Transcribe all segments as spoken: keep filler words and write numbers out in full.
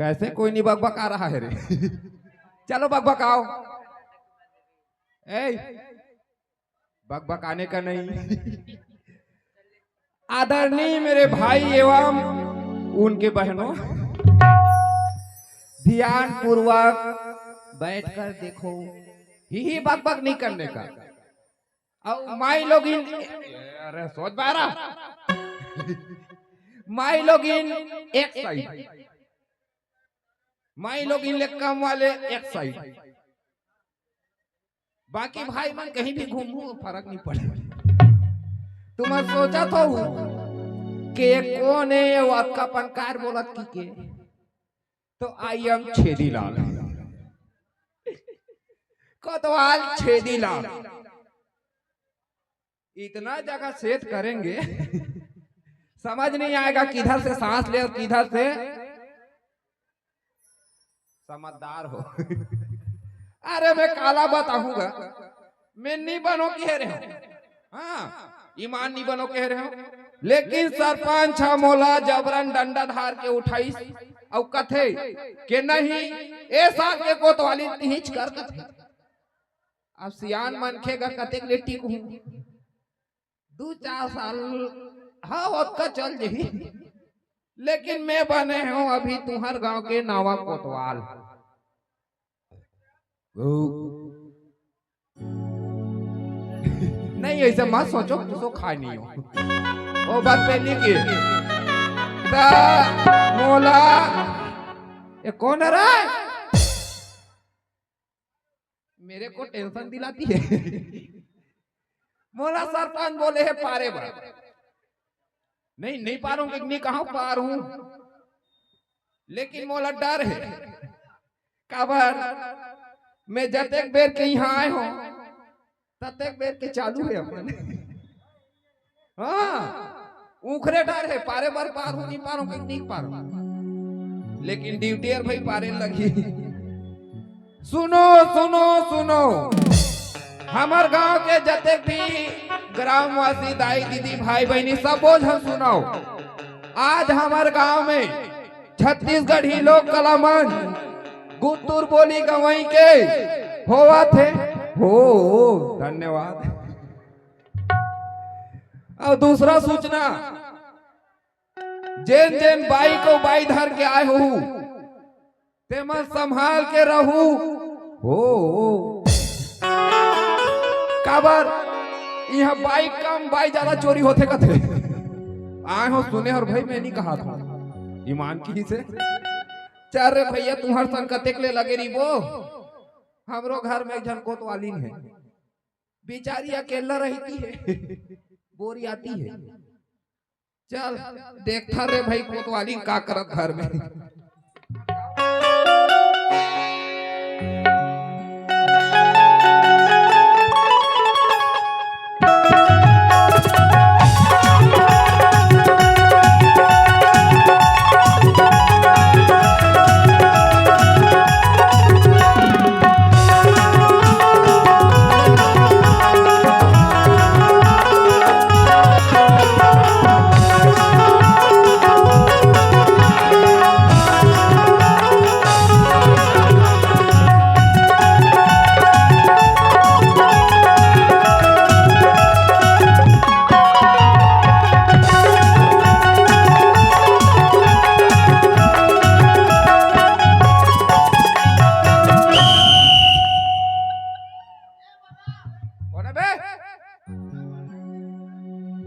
ऐसे कोई नहीं बकबका रहा है रे। चलो बकबकाओ। ए, बकबकाने का नहीं। आदरणीय मेरे भाई एवं उनके बहनों, ध्यानपूर्वक बैठकर देखो, ही ही बकबक नहीं करने का। और माई लोगिन, अरे सोच बारा, माई लोगिन एक साइड, माई लोगिन ले कम वाले एक साइड, बाकी भाई मन कहीं भी घूमू फर्क नहीं पड़े। तुम सोचा तो कि ये कौन है, ये वाक्का पंकार बोलत की के? तो आई एम छेदी लाल, कोतवाल छेदी लाल। इतना जगह सेट करेंगे, समझ नहीं आएगा किधर से सांस ले और किधर से। समझदार हो। अरे मैं काला बताऊंगा, मैं नहीं बनो कह रहे हो। हाँ, ईमान नहीं बनो कह रहे हो, लेकिन सरपंच ह मोला जबरन डंडा धार के उठाइस, अउ कथे के नहीं, ए साल के कोतवाली तिहिच कर कथे। अब सियान मनखे का कतेक ले टिकहूं, दू चार साल, हाँ, ओतका चल जही, लेकिन मैं बने हूं अभी तुहर गांव के नावा कोतवाल। नहीं, ऐसे मत सोचो, कुछो खाए नहीं हो। वो बात पहली की। ता मोला, ये कौन है रे? मेरे को टेंशन दिलाती है। मोला सरपंच बोले है पारे बर। नहीं, नहीं पारूं कि नहीं कहा पार हूं, लेकिन मोला डर है। काबर मैं जतेक बेर के यहां आए हो, ततेक बेर के चालू है अपन। हाँ, उखरे डर है, पारे बर पार हूं, नहीं पारूं कि नहीं पारूं, लेकिन ड्यूटी अर भाई पारे लगी। सुनो, सुनो, सुनो, हमर गांव के जतेक भी ग्रामवासी, दाई, दीदी, भाई, बहिनी, सबो झन सुनो। आज हमर गांव में छत्तीसगढ़ी लोक कला मंच गुत्तुर बोली गंवई के होवत हे। हो, धन्यवाद। अउ दूसरा सूचना, जेन जेन बाइक अउ बाई धर के आए हो, तेमन संभाल के रहू। हो, काबर इहां बाइक कम, बाई ज्यादा चोरी होथे कथे। आए हो सुने, अउ भाई मैं नहीं कहा था, ईमान की से। चल रे भैया, तुहर संग कतेक ले लगे रहिबो। हमरो घर में एक झन कोतवालिन है, बेचारी अकेला रहती है, बोरियाती है। चल, देखथन रे भाई, कोतवालिन का करत घर में। कौन है बे?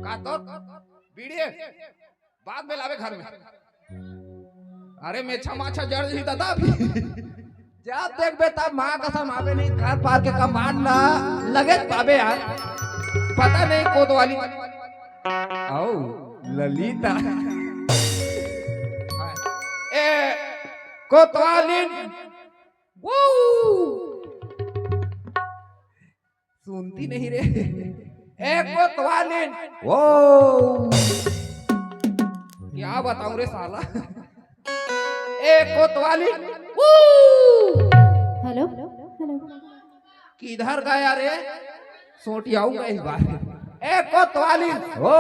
का तो बीड़ी है? बाद में लावे घर में। अरे मेछा माछा जड़ ही दादा अभी। जब देखबे तब माँ कसम आवे नहीं, घर पार के कमांड ना लगे पावे यार। पता नहीं कोतवाली। आओ ललिता। ए कोतवालिन। वो सुनती नहीं रे। ए कोतवालिन। वो क्या बताऊं रे साला। ए कोतवालिन। वो हेलो। हेलो। किधर गया रे? सोटियाऊंगा इस बार। ए कोतवालिन। वो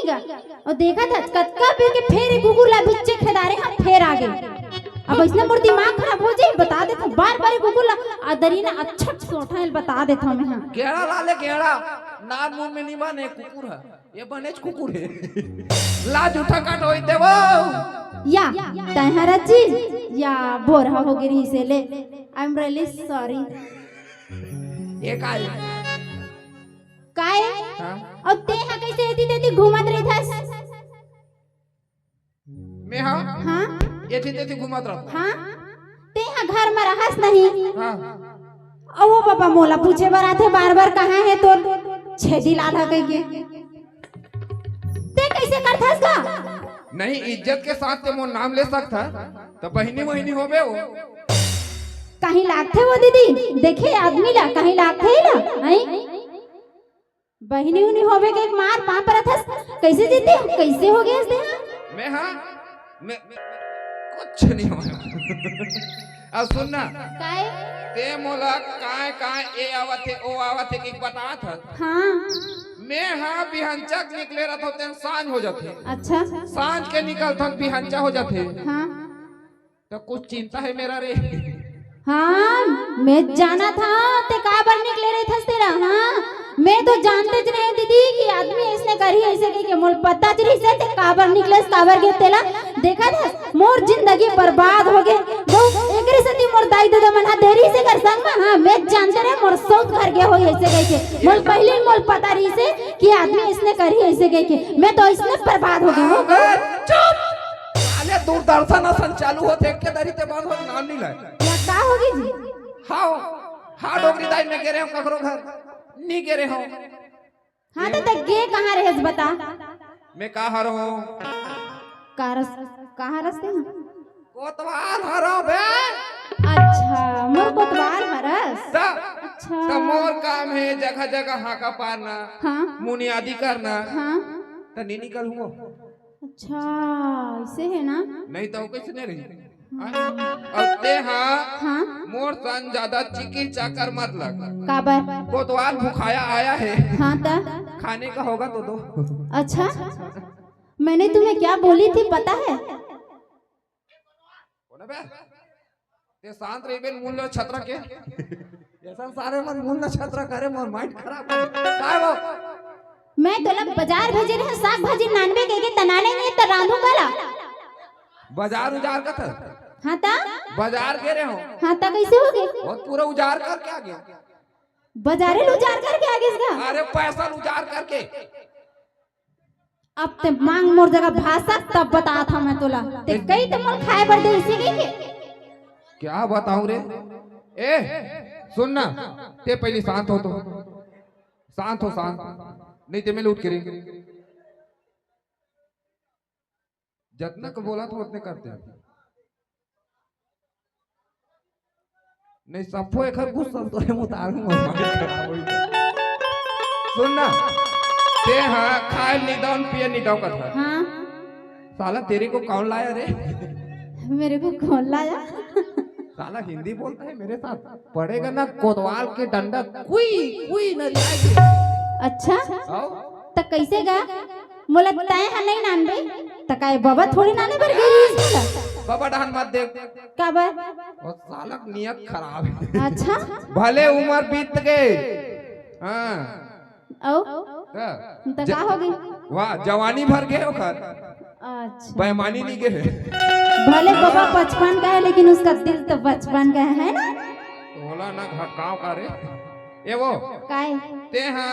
अउ देखत हस, कतका बेर के फेर ए कुकुर ला बिच्चे खेदारे हंव, फेर आगे। अब अइसने मोर दिमाग खराब हो जाही, बता देथंव, बार बार ए कुकुर ला अदरी ना, अच्छा सोठा ल बता देथंव मैं हा। गेड़ा ला ले, गेड़ा। नान मुन में निमन ए कुकुर ह, ए बनेच कुकुर हे। ला जूठा काट होई देवो। या, तैं हा रची, या बोरहा हो गे रिहिसे ले। I am really sorry। ए काय? काय? हाँ? अउ तें हा कइसे एती तेती घूमत रहिथस? मैं हा? हाँ? एती तेती घूमत रहत हंव। हाँ? तें हा घर म रहस नहीं? हाँ। अउ ओ बाबा, मोला पूछे बर आथे बार बार, कहाँ हे तोर छेदी लाल हा कहिके। तें कइसे करथस गा? नहीं, इज्जत के साथ तें मोर नाम ले सकथस, त बहिनी वहिनी होबे ओ। कहीं लागथे ओ दीदी, देखे आदमी ला, कहीं लागथे एला, हैं? बहिनी उहिनी होबे कहिके मार पांव परत हस, कइसे जीती, कइसे हो गे हस तें हा? मैं हा? मैं, मैं कुछ नहीं होय। अब सुन ना। काय? तें मोला काय काय ए आवत हे, ओ आवत हे कहिके बतात हस। हाँ। मैं हा बिहनचा के निकले रहत हंव, तेन सांझ हो जाथे। अच्छा। सांझ के निकलत हंव, बिहनचा हो जाथे। हाँ। त कुछ चिंता हे मेरा रे? हाँ, मैं जानत हंव, तें काबर निकले रहिथस तेला, हाँ? मैं तो जानतेच रहेंव दीदी कि आदमी अइसने करही, अइसे कहिके मोला पताच रहिसे, तें काबर निकलेस, काबर गेस तेला। देखत हस, मोर जिंदगी बर्बाद हो गे। गऊ, एकरे सेती मोर दाई ददा मन हा दे रिहिसे कर संग म, हाँ, मैं जानते रहेंव, मोर सौत घर गे होही अइसे कहिके। मोला पहिली मोला पता रहिसे कि आदमी अइसने करही अइसे कहिके। मैं तो अइसने बर्बाद हो गे हंव। अबे चुप! साले दूरदर्शन असन चालू होथे, एके दरी तें बंद हो, नाम नइ लय। या का होगे जी? हाँ, हाँ, डोकरी दाई, मैं गे रहेंव ककरो घर, नइ गे रहेंव। हाँ, त तें गे कहाँ रहेस बता? मैं का हरंव? का रस, कहाँ रस तें? कोतवाल हरंव बे। अच्छा, मोर कोतवाल हरस? त, अच्छा। त मोर काम हे जगह जगह हांका पारना, हाँ। मुनियादी करना। हाँ। त नइ निकलहूं। अच्छा, अइसे हे ना? नहीं त कइसने रही। हाँ? अउ तें हा हाँ? मोर संग जादा चिकिर चाकर मत लग। काबर? कोतवाल भुखाया आया है। हाँ त? खाने का होगा तो दो। अच्छा, मैंने तुम्हें क्या बोली थी पता है? बोला बे। तें शांत रहिबे, मुंह ल छतरा के। अइसन सारे मन मुंह ल छतरा करे, मोर mind खराब कर। काय वो? मैं तोला बाजार भेजे रहेंव, साग भाजी लानबे कहिके, त लाने नइ हे, त रांधहूं काला? बाजार उजार कथस? हाँ त? बाजार गे रहेंव। हाँ त कइसे हो गे? वो पूरा उजार करके आ गेंव। बाजारे ल उजार करके आ गेस गा? अरे पैसा ल उजार करके। अब तें मांग मोर जगह भाषा, तब बतात हंव मैं तोला। तें कही त मोला खाय बर दे, अइसे कहिके। क्या बताऊं रे? ए, सुन ना, तें पहिली शांत हो तो। शांत हो, शांत। नहीं तें मैं लूट के रे। जतना के बोलत हंव, ओतने करते हंव। नहीं, सफो एकर गुस्सा तो है, उतारूं, मार खराब होई। सुन ना, तें हा खाय नइ दंव, पिये नइ दंव कथस। हाँ। साला, तेरे को कौन लाया रे? मेरे को कौन लाया? साला हिंदी बोलता है मेरे साथ, पड़ेगा ना कोतवाल के डंडा, कुई, कुई नरियाएगी। अच्छा? आओ। त कइसे गा? मोला तैं हा नइ लानबे, त काय बबा थोड़ी लाने बर गे रिहिस मोला? बबा डहन मत देख। काबर? वो साला के नियत खराब हे। अच्छा? भले उमर बीत गे। हाँ। अउ? का? त ज-, का हो गे? वाह, जवानी भर गे ओकर। अच्छा। बेईमानी नइ गे हे। भले बबा पचपन का है, लेकिन उसका दिल तो बचपन का है, है ना? तोला ना घटकाव का रे। ए वो। काय? तें हा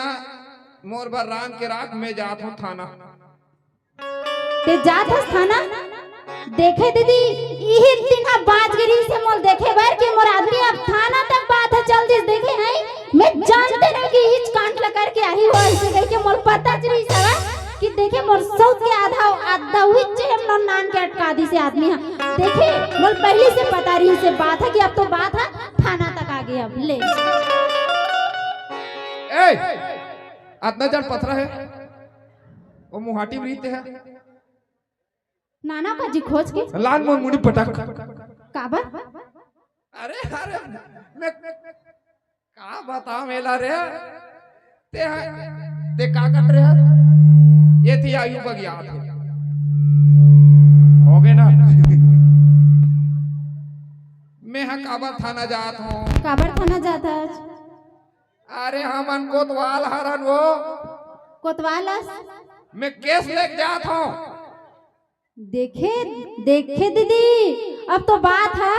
मोर बर रांध के राख, मैं जात हंव थाना। तें जात हस थाना? देखे दीदी, इही दिन हा बांच गे रिहिसे मोला देखे बर कि मोर आदमी अब थाना तक बात हा चल दिस। देखे हंव, मैं जानते रहेंव कि इच कांड ला करके आही हो, अइसे कहिके मोला पताच रहिस हवय कि देखे मोर सौत के आधा, आधा उहिच हे मोर नान के अटका दिस ए आदमी हा। देखे, मोला पहिली से पता रहिस ए बात हा कि अब तो बात हा थाना तक आ गे अब ले। ए, अतना जड़ पथरा हे, वो मुहाटी में रहिते हे। नाना का जी खोज के। लान मोर मुड़ी पटक। काबर? अरे, अरे, मैं, मैं, मैं का बतावं एला रे? तें, तें का कट रहे हस? ये थी आयु बगियात हे। हो गे ना? मैं हा काबर थाना जात हूँ। काबर थाना जात हस? अरे हमन कोतवाल हरन वो। कोतवाल हस? मैं केस लेके जात हूँ। देखे, देखे दीदी, अब तो बात है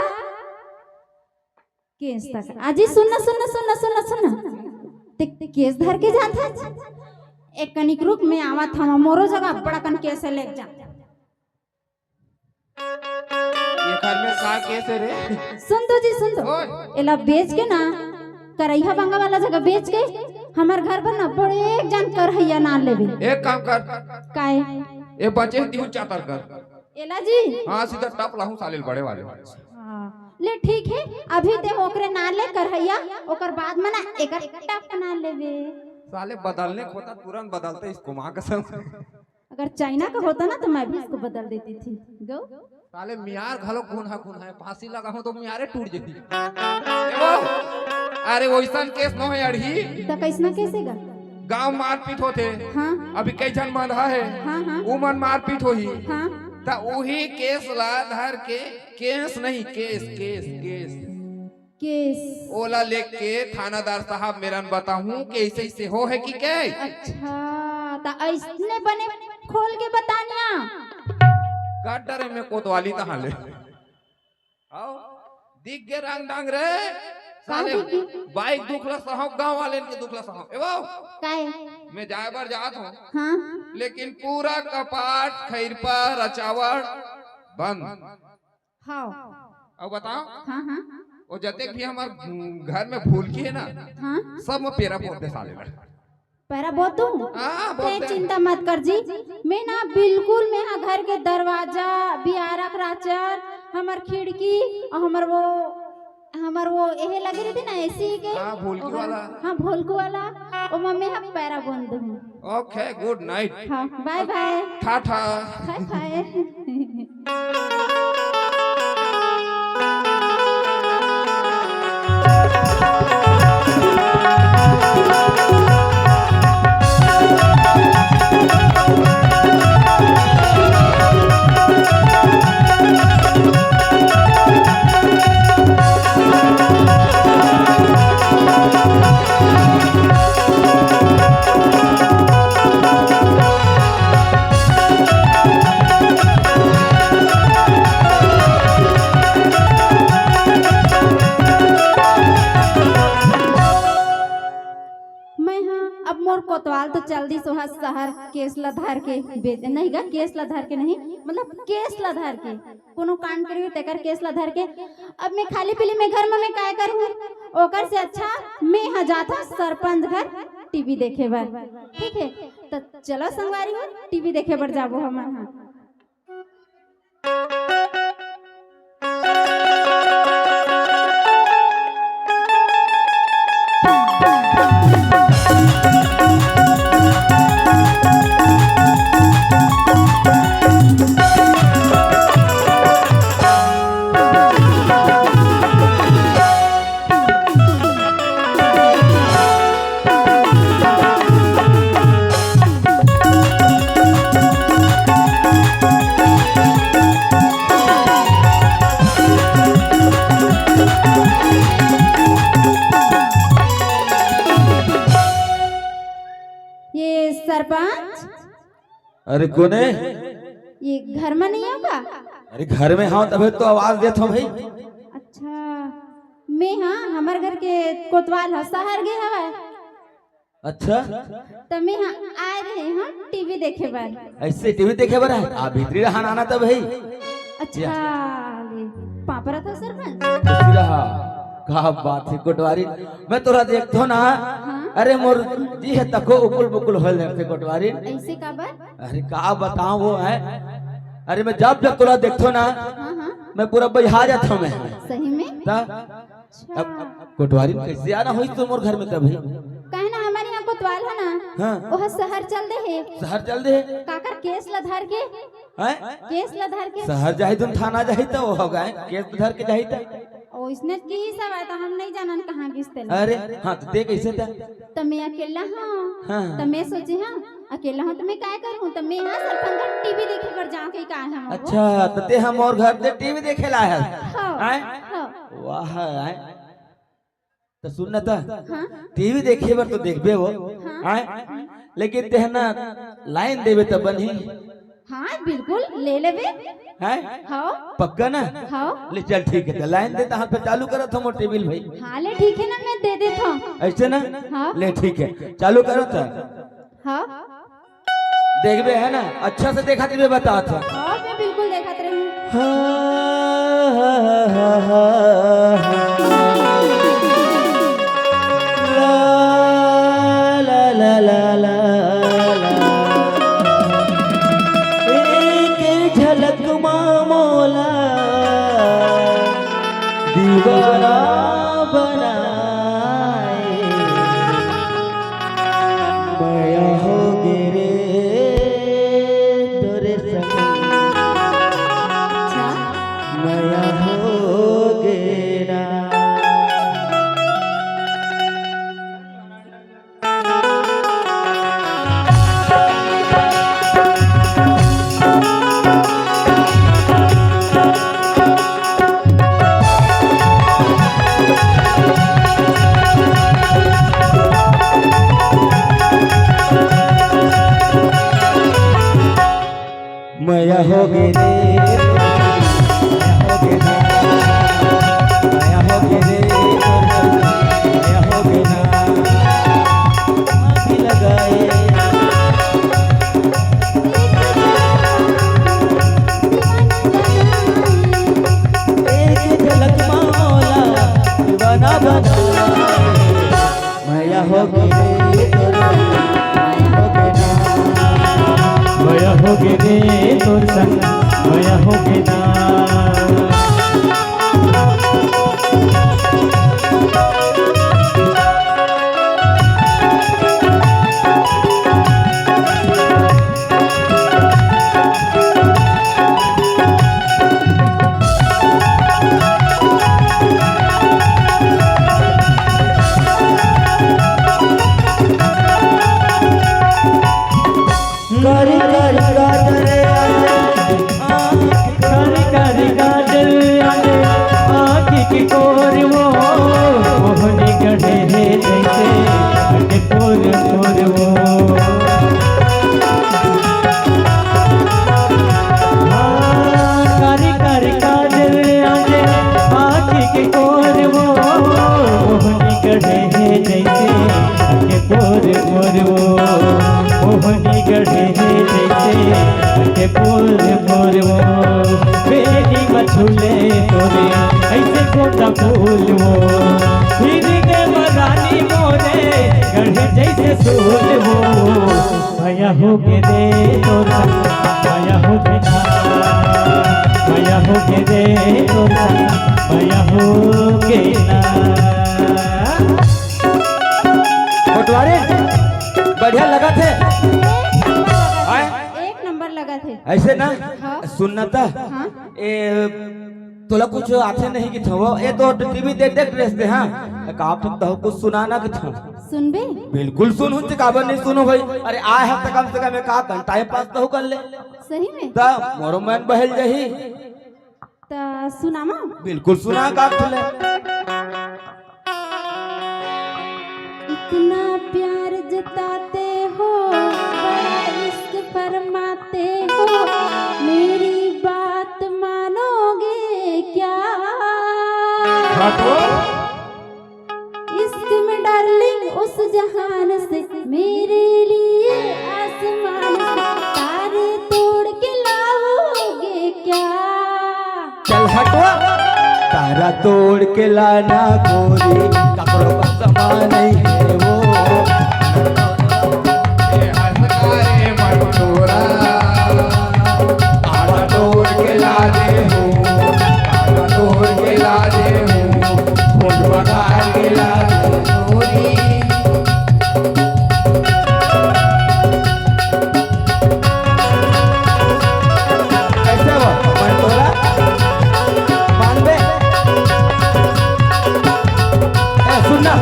केस तक। अजी सुन ना, सुन ना, सुन ना, सुन ना, सुन ना। ते, ते केस धर के जात हस? एक कनिक रुक, मैं आवत हूँ, मोरो जगह बड़ा कन केस है, लेके जा। ये घर में का केस है रे? सुन तो जी, सुन तो। ओए। एला बेच के ना, करैहा बंगा वाला जगह बेच के, हमर घर पर ना बड़े एक जान करहैया नान लेबे। एक काम कर। काय? ये बचे दिहू चातर कर। एला जी। हाँ, सीधा टप लाहूं साले बड़े वाले। हाँ। ले ठीक है, अभी ते ओकरे नान ले करहैया, ओकर बाद में ना एकर टप नान लेबे। साले बदलने को होता, तुरंत बदलते इसको, माँ कसम। अगर चाइना का होता ना तो मैं भी इसको बदल देती थी। गो। साले मियार घलो घुनहा घुनहा है, फांसी लगाहूं तो मियारे टूट जेती। ए वो, अरे वइसन केस नो है अड़ही। त कइसना केस हे गा? गांव मारपीट होथे। हाँ। अभी कई झन मंदहा हे। हाँ, हाँ। उमन मारपीट होही। हाँ। त उही केस ला धर के, केस नहीं, केस, केस, केस। केस। ओला लेके थानादार साहब मेरन बताहूं कि ऐसे ऐसे हो है कि के? अच्छा, त अइसने बने खोल के बतानिया। का डरे में कोतवाली तहां ले। आओ, दिख गे रंग डांग रे। का साले दिख गे? बाइक दुखला सहाव, गांव वाले के दुखला सहाव। ए वो, काय? मैं जाए बर जात हूँ। हाँ। लेकिन पूरा कपाट, खैरपा, रचावड़ बंद। हाँ। अब बताओ। हाँ, हाँ। वो जतेक भी हमार घर में भूलकी है ना, हाँ। सब में पेरा पोत दे साले ला। पैरा बोत दूं? हाँ, बोत ते दे। चिंता मत कर जी, मैं ना बिल्कुल, मैं हा घर के दरवाजा, बियारा के राचर, हमर खिड़की और हमर वो, हमर वो एहे लगे रहिथे ना एसी के, हाँ, भूलकी ओ, वाला। हाँ, भूलकी वाला, ओमा मैं हा पैरा बोंद दूं। OK, good night। हाँ, bye bye। Tata. Bye bye। मैं हा, अब मोर कोतवाल तो चल दिस ओहा शहर केस ला धर के, बेच, नहीं गा, केस ला धर के नहीं, मतलब केस ला धर के, कोनो कांड करे हो तेकर केस ला धर के। अब मैं खाली पीली में घर में मैं काय करूँ? ओकर से अच्छा मैं हा जात हूँ सरपंच घर टीवी देखे बर, ठीक है? त चलो संगवारी हो, टीवी देखे बर जाबो हमन हा। ये सरपंच। अरे कोने? ये घर में नहीं हो का? अरे घर में हंव तभे तो आवाज देत हंव भाई। अच्छा, मैं हा, हमर घर के कोतवाल हा शहर गे हवय। अच्छा? त मैं हा आए रहे हंव टीवी देखे बर। ऐसे टीवी देखे बर है? आ भीतरी रहा ना, ना तब भाई। अच्छा, ले, पापरा था सरपंच। खुशी रहा। का बात है कोटवारी, मैं तोरा देखथों ना। हाँ? अरे मोर जी है तको उकुल बुकुल होल लगथे कोटवारी। ऐसे काबर? अरे का बताओं वो है, अरे मैं जब जब तोला देखथों ना, हाँ, हाँ। मैं पूरा बहिया जाथों मैं। सही में? त अच्छा। अब कोटवारी में कैसे आना होइस तो मोर घर में तब ही? काहे ना हमर इहाँ कोतवाल है ना, हाँ। ओह शहर चल दे हे। शहर चल दे हे? काकर केस ला धर के। हैं? केस ला धर के। शहर जाही तुम थाना जाही त वो हो गए, केस धर के जाही त। ओ, इसने की ही सब आय त हम नहीं जानन कहाँ गिस तेला। अरे, हाँ, त ते कैसे त? त मैं अकेला हंव। हाँ, हाँ। त मैं सोचे हंव, अकेला हूँ तो मैं काय करूँ? तो मैं यहाँ सरपंच टीवी देखे बर जाऊँ कहीं का है वो। अच्छा, तो ते हमर घर ते टीवी देखे ला है? हाँ, आय? हाँ। वाह, आय। तो सुन ना तो, हाँ। टीवी देखे बर तो देखबे वो, हाँ। आय? लेकिन ते ह ना लाइन देबे तो बनही। हाँ, बिल्कुल, ले लेबे। हैं? हाँ। पक्का ना? हाँ। ले चल, ठीक है, तो लाइन दे, तहाँ पे चालू करत हो मोर टीवी भाई। हाँ, ले ठीक है ना, मैं दे देत हूँ। ऐसे ना? हाँ। ले ठीक है, चालू करत हो। हाँ। देखबे है ना, अच्छा से देखा देबे, बतात हो। हाँ, मैं बिल्कुल देखत रहूँ। हाँ, हाँ, हाँ, हाँ, हाँ। ला, ला, ला, ला, ला, ला। एक झलक मा मोला दीवाना बनाए, मया होगे रे तोरे संग, अच्छा। मया होगे ना। मया होगे रे, मया होगे ना, मया होगे रे, मया होगे ना। आँखी लगाए। एक झलक मा मोला दीवाना बनाए। मया होगे रे तोर संग, मया होगे ना। मया होगे रे तोर संग, मया होगे ना। कारी कारी काजल, कारी कारी काजल, आँखी के कोर वो, मोहनी गढ़े हे जैसे, के कोर कोर वो। हाँ, कारी कारी काजल, आँखी के कोर वो, मोहनी गढ़े हे जैसे, के पोर पोर वो, मोहनी गढ़े हे जैसे, के पोर पोर वो। बेनी मछुले तोरे, ऐसे कोटा फूल वो, फिर के मरानी मोरे, गढ़े जैसे सूल वो। मया होगे रे तोर संग, मया होगे ना, मया होगे रे तोर संग, मया होगे ना। पटवारी, बढ़िया लगथे। एक नंबर लगथे। आय? एक नंबर लगथे। ऐसे ना? हाँ। सुन ना त। हाँ। ए, तोला कुछ आथे नहीं कि थवो। ए तो टीवी देख देख ड्रेस दे, हाँ। का आप तो कुछ सुना ना कि था। सुनबे? बिल्कुल सुनहूँ, काबर नहीं सुनहूँ भाई। अरे आय हस त कम से कम एक आध घंटा टाइम पास तो कर ले। सही में? त मोरो मन बहल जाही। त सुनावा? बिल्कुल सुना का खुले। इतना प्यार जताते हो, बड़ा इश्क फरमाते हो, मेरी बात मानोगे क्या? हाँ तो? इश्क में डार्लिंग उस जहान से, मेरे लिए आसमान से तारे तोड़ के लाओगे क्या? चल हटवा। तारा तोड़ के लाना गोरी, ककरो बस मा नहीं है वो। ए हंसकारे मंटोरा, तारा तोड़ के ला दे हो, तारा तोड़ के ला दे हो, फूल बना के ला दे हो गोरी। कैसे वो? मंटोरा? मानबे? ए, सुन ना।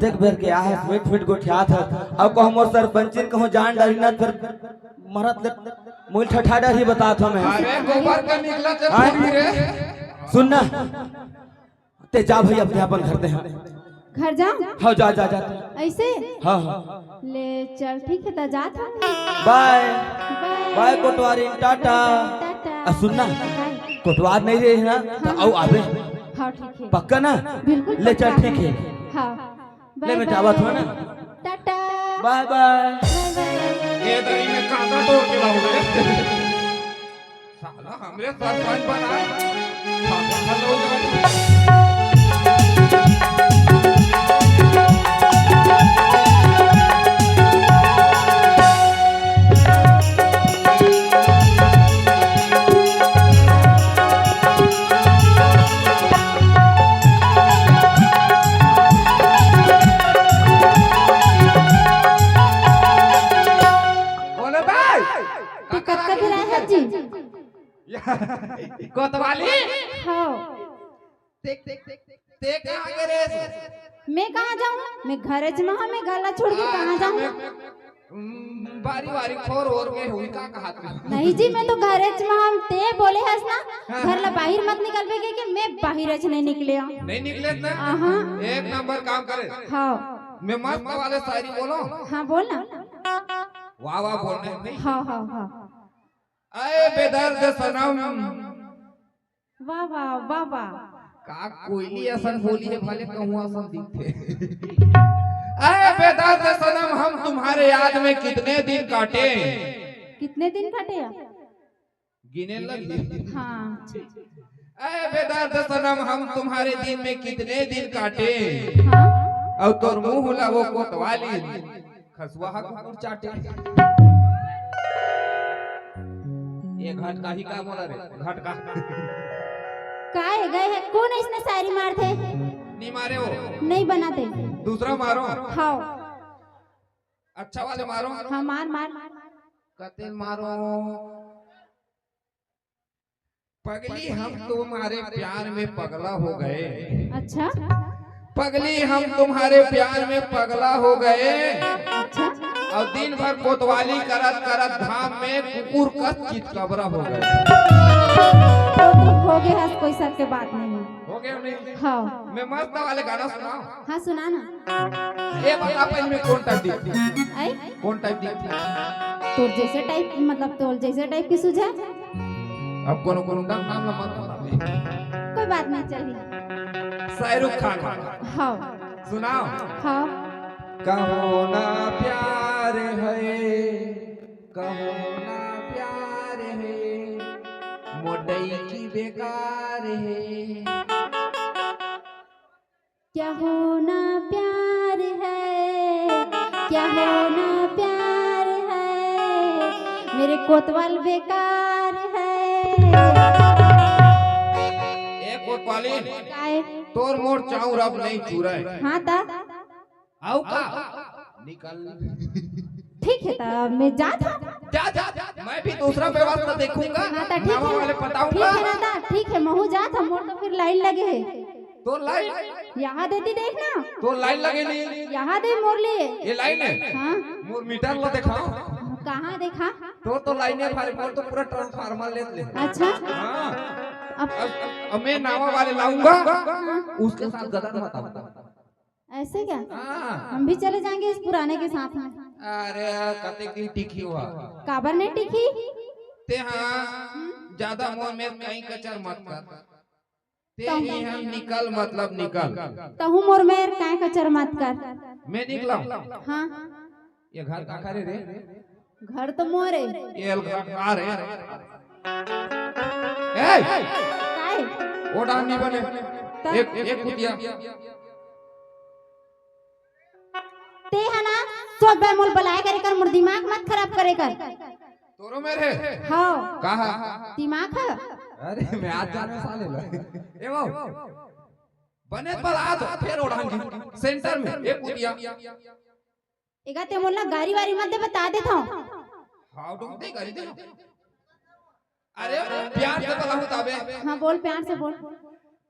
देख बेर के आए हस, मिट फिट गोठियात हस। अब कहूँ मोर सरपंचिन कहूँ जान डारी ना, फिर मरत ले मुइल ठठा डारी, बतात हूँ मैं। अरे गोबर का निकला जब हाँ? पूरी रे। सुन ना, ते जा भाई, अपने अपन घर दे। घर जाऊं? हाँ, जा, जा, जा। ऐसे? हाँ, हाँ। ले चल, ठीक है, त जात हूँ। बाय। बाय। बाय कोटवारी, टाटा। टाटा। आ, सुन ना, बाय। कोटवार नहीं रहे ना, तो हाँ। आओ आवे। हाँ, ठीक है। पक्का ना? बिल्कुल ले चल, पक्का। ठीक है। हाँ। ले बाय, मैं जावत हूँ बाय। ना। टाटा। बाय, बाय। बाय, बाय। ये दही में कांदा तोड़ के लाऊंगा। साला हमरे सरपंच बनाए। बोले भाई, तू कतका गिराए हस जी? कोतवाली? हाँ। देख, देख, देख, देख, ते कहाँ गे रेहेस? मैं कहाँ जाऊँ? मैं घरेच में हूँ, मैं घर ला छोड़ के कहाँ जाऊँ? हम्म, बारी बारी खोर ओर में हुई का कहा तू? नहीं जी, मैं तो घरेच में हूँ, ते बोले हस ना, हाँ, घर ला हाँ। बाहिर मत निकलबे के, कि मैं बाहिरच नहीं निकले हूँ। नहीं निकले ना? आहा। एक नंबर काम करे। हाँ। मैं मस्त वाले शायरी बोलो। हाँ, बोल ना। वाह, वाह, बोलने नहीं। हाँ, हाँ, हाँ। अय बेदर्द सनम। वाह, वाह, वाह, वाह। का कोयली असन बोली है, भले कहूँ असन दिखथे। अय बेदर्द सनम, हम तुम्हारे याद में कितने दिन काटे। कितने दिन काटे? गिने लगी। हाँ। अय बेदर्द सनम, हम तुम्हारे दिन में कितने दिन काटे। हाँ। और तोर मुंह ला वो कोतवाली। खसुआ हा कुकुर चाटे। ये घटका ही का बोला रे? घटका। काय गए है? कोन इसने शायरी मारथे? नहीं मारे हो। नहीं बनाते। दूसरा मारो। हाँ। अच्छा वाले मारो। हाँ, मार, मार। कते मारो। पगली, हम तुम्हारे प्यार में पगला हो गए। अच्छा। पगली, हम तुम्हारे प्यार में पगला हो गए। अच्छा। और दिन भर कोतवाली करत करत घाम में कुकुर कस चितकबरा हो गए। तो तुम हो गए हस, कोई शक के बात नहीं है। हो गए नहीं? हाँ। मैं मस्त वाले गाना सुनाऊं? हाँ, सुना ना। ए बाबा, अपन में कौन टाइप दिखती? आई? कौन टाइप दिखती? तोर जैसे टाइप, मतलब तोर जैसे टाइप की सूझे। अब कोनो कोनो का नाम ना मत बतावे। कोई बात नहीं, चली। शाहरुख खान। हाँ। सुनाओ। हाँ। कहो ना प्यार है, कहो ना प्यार है, मोटई की बेकार है। क्या होना प्यार है, क्या होना प्यार है, मेरे कोतवाल बेकार है। ए कोतवाली, काय? तोर मोर चाउर अब नहीं चुराए। हाँ ता? आओ का? निकल। ठीक है, तब मैं जात हूँ। जा, जा, जा, मैं भी दूसरा व्यवस्था देखूंगा। हाँ, तो ठीक नवा है। वाले बताऊंगा। ठीक है ना, दा, ठीक है, महू जात हूँ, मोर तो फिर लाइन लगे है। तो लाइन? यहाँ देती देख ना। तो लाइन लगे नहीं। यहाँ दे मोर लिए। ये लाइन है? हाँ। मोर मीटर ला दिखाओ। कहाँ देखा? तो, तो लाइन है भाई, मोर तो पूरा ट्रांसफार्मर ले ले। अच्छा। हाँ। अब अब, अब मैं नवा वाले लाऊंगा, हाँ। उसके साथ गदर मत आओ। ऐसे क्या? हाँ। हम भी चले जाएंगे इस पुराने के साथ में। अरे, कतेक दिन टिकी हुआ? काबर नहीं टिकी? ते हाँ, ज्यादा मोर में कहीं कचर मत कर। ते तो ही हम निकल, मतलब निकल। तहूँ मोर में काय कचर मत कर। मैं निकला। हाँ। ये घर का करे रे? घर तो मोरे। ये अलग कार है। ए! काय? वो डांग नहीं बने। तब? एक, एक कुतिया। ते है ना, सोच बे मोल बलाए करे कर, मोर दिमाग मत खराब करे कर। तोरो मेरे? हाँ। कहा? दिमाग है? अरे, मैं आज जाने साले ला। ए वो। बने बला तो, फिर ओढ़ांगी। सेंटर में, एक कुतिया। एगा ते मोला गारी वारी मत दे, बता देत हूँ। हाँ, तुम दे गारी दे। अरे, प्यार से बलाऊं ताबे। हाँ, बोल, प्यार से बोल।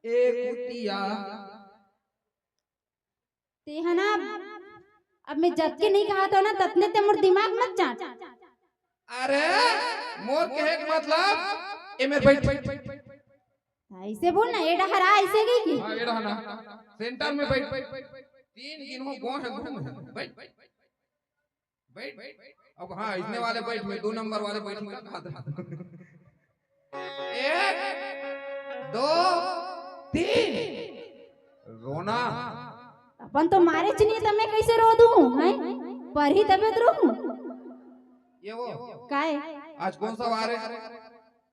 ए कुतिया। तेहा ना, अब मैं जतके नहीं कहा तो ना, ततने ते मोर दिमाग मत चाट। अरे, मोर कहे के मतलब, ए मेर बैठ। ऐसे बोल ना, ए डहर आ, ऐसे गई की? हाँ, ए डहर ना। सेंटर में बैठ। तीन गिनहूं, गो है, घूम है। बैठ। बैठ। अब हाँ, इसने वाले बैठ में, दो नंबर वाले बैठ में कहा था। एक, दो, तीन। रोना। अपन तो मारे च नहीं, तो मैं कैसे रो दूं, हैं? पर ही तबीयत रो। ये वो। काय? आज कौन सा वार है?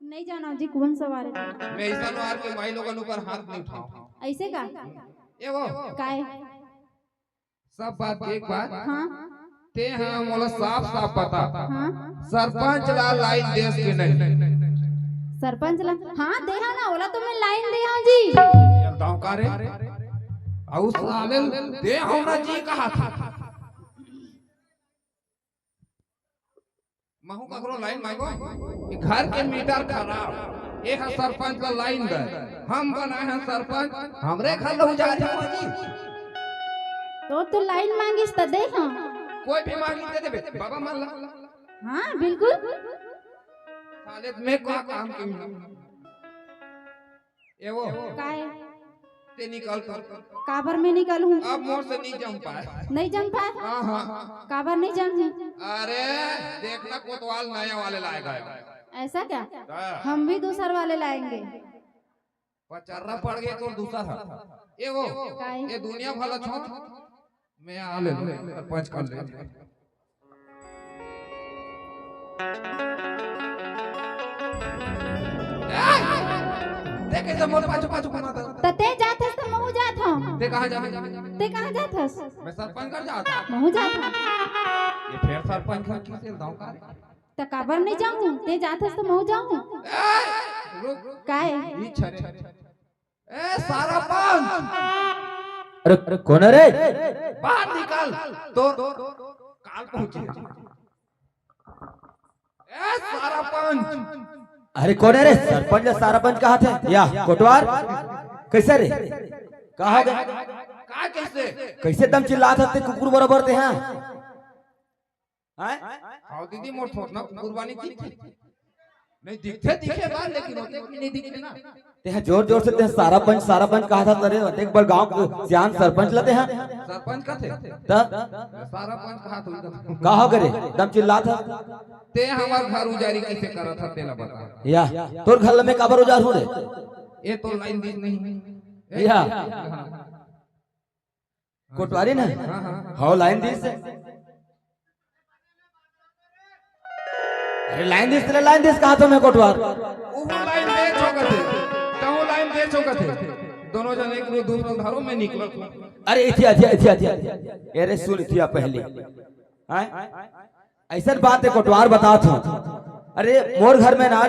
नहीं जाना जी, कौन सा वार है? मैं ऐसा वार के माई लोगन ऊपर हाथ नहीं उठाऊं। ऐसे का? ये वो। काय? सब बात के एक बात। हाँ। ते हाँ मोला साफ साफ बता। हाँ। सरपंच ला लाइन देस के नहीं? सरपंच ला, हाँ, दे हाँ ना, ओला तो मैं लाइन दे हाँ जी। ये बताओ का रे? अउ साले दे हो ना जी कहा था। महू ककरो लाइन मांगो कि घर के मीटर खराब, ए ह सरपंच ला लाइन दे, हम बनाए हैं सरपंच, हमरे घर लहू जा रहे हो जी। तो तू लाइन मांगिस त दे हम। कोई भी मांगी दे देबे, बाबा मान ला। हाँ, बिल्कुल। साले मैं का काम की? ए वो। काय? ते निकल तो। काबर मैं निकलहूँ? अब मोर से नहीं जम पाए। नहीं जम पाए? हाँ, हाँ। काबर नहीं जम? अरे, देखना कोतवाल नया वाले लाएगा। ऐसा क्या? हाँ। हम भी दूसर वाले लाएंगे। पचर्रा पड़ गए तो दूसर है। ए वो, काय? ये दुनिया भला छोड़। मैं आ ले, सरपंच कर ले। ए! देख, ऐसे मोर पाछू, पाछू घुमाता। त ते जात हस त महू जात हूँ। ते कहाँ जात हस? ते कहाँ जात हस? मैं सरपंच घर जात हूँ। महू जात हूँ। ये फेर सरपंच घर किसे दाव का रे? त काबर नहीं जाऊँ? ते जात हस त महू जाऊँ। ए! रुक। काय? ई छरे। ए, सारा पंच! अरे, अरे, कौन है रे? बाहर निकल, तो काल पहुंचे। ए, सारा पंच! अरे, कौन है रे? सरपंच या सारा पंच कहा थे? या, कोटवार? कैसे रे? कहा गए? का कैसे? कैसे दम चिल्लात हस ते कुकुर बराबर ते, हाँ? हैं? हाव दीदी, मोर थोथना कुकुर बानी दिखथे। नहीं दिखथे, दिखे बार, लेकिन ओतेक भी नहीं दिखथे ना। ते हा जोर जोर से ते हा सारा पंच, सारा पंच कहा था, अरे ओतेक बड़ गांव के सियान सरपंच ला ते हा। सरपंच का थे? त? सारा पंच कहा था उनका। का हो करे? दम चिल्लात हस। ते हमार घर उजारी कैसे करत हा, तेला बता। या, तोर घर ला मैं काबर उजारहूं रे? ये तो लाइन दिस नहीं। या। हाँ। कोटवारी ना? हाँ, हाँ। हव, लाइन दिस। अरे लाइन दिस, तेला लाइन दिस कहा तो मैं कोटवार। उहू लाइन दे चौकत हे, तहू लाइन दे चौकत हे। दोनों जन एक दूसरा धरो, मैं निकलत हूँ। अरे इथिया, इथिया, इथिया, इथिया। अरे सुन इथिया पहली। हैं? ऐसन बात हे कोटवार बतात हूँ। अरे मोर घर में ना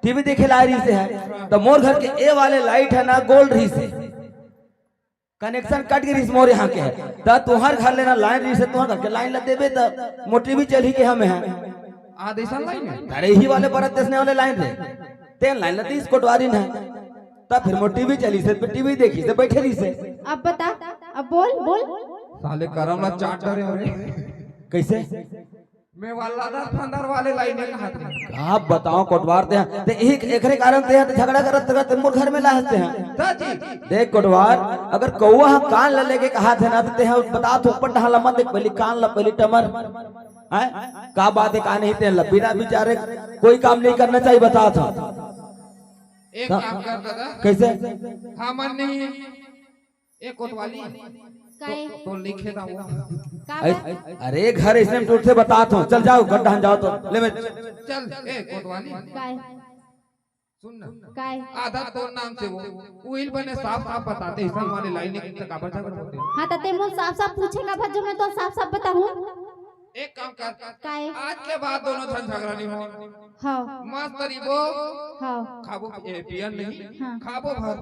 टीवी देखे ला रहिसे है, त मोर घर के ए वाले लाइट हे ना गोल रहिसे। कनेक्शन कट गे रिहिस मोर यहाँ के, त तुहर घर ले ना लाइन रिहिस, तुहर घर के लाइन ला देबे त मोर टीवी चलही के हमें है। आदेशन लाइन है। अरे इही वाले बरत देसने वाले लाइन रे, तेन लाइन ला दिस कोटवारी ने, त फिर मोर टीवी चलिस, त टीवी देखिस, त बैठे रिहिस। अब बता, अब बोल, बोल। साले करम ला चाट डरे हो रे। कैसे? मैं वाला दस पंद्रह वाले लाइन में कहा था। का बताओ कोटवार ते, ते एक, एकरे कारण ते, ते झगड़ा करत, करत मोर घर में ला हंसते हैं। ता जी। देख कोटवार, अगर कौवा ह कान ला लेके कहा थे ना, तो ते ह बता तो ऊपर ढाला मत देख, पहली कान ला, पहली टमर। हैं? का बात हे, का नहीं ते ला, बिना बिचारे कोई काम नहीं करना चाहिए, बता था। एक का-, काम कर दादा। कैसे? हमन नहीं ए कोतवाली, काहे? तो, तो लिखे था वो। का अरे, बात? अरे घर ऐसे में टूटते बतात हूँ, चल जाओ घर ढान जाओ तो ले मैं। चल ए कोतवाली, काहे? सुन ना। काहे? आधा तोर नाम से वो उहिल बने साफ साफ बताते, ऐसा हमारे लाइन में तक आबर जाबर होते। हाँ, तो ते मोर साफ साफ पूछे का भर जो मैं तो साफ साफ बताऊँ। एक काम कर, काहे? आज के बाद दोनों झन झगड़ा नहीं हो। हाँ। मस्त रहिबो। हाँ। खाबो, ए, पियन नहीं, हाँ। खाबो भर।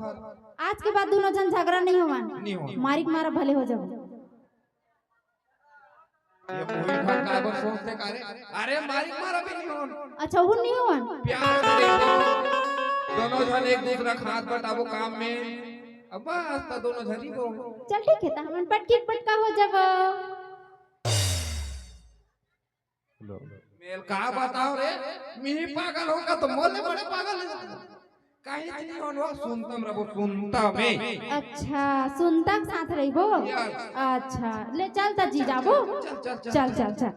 आज के बाद दोनों झन झगड़ा नहीं होवन। नहीं हो। मारिक मारा भले हो जाओ। ये मुही घर का बर सोचते का रे? अरे मारिक मारा भी नहीं होन। अच्छा, वो नहीं होवन। प्यार से रहिबो। दोनों झन एक दूसरा का हाथ बटाबो काम में। अब बस, त दोनों झन रहिबो। चल ठीक हे, त हमन पटकी पटका हो जाबो। मेल का बताओ रे, मिही पागल होगा तो मोले बड़े पागल हे। कहीं नहीं होनो, सुनतम रहिबो, सुनतम में। अच्छा, सुनता के साथ रहिबो। Yes। अच्छा, ले चल त जी जाबो। चल, चल, चल। चल, चल, चल।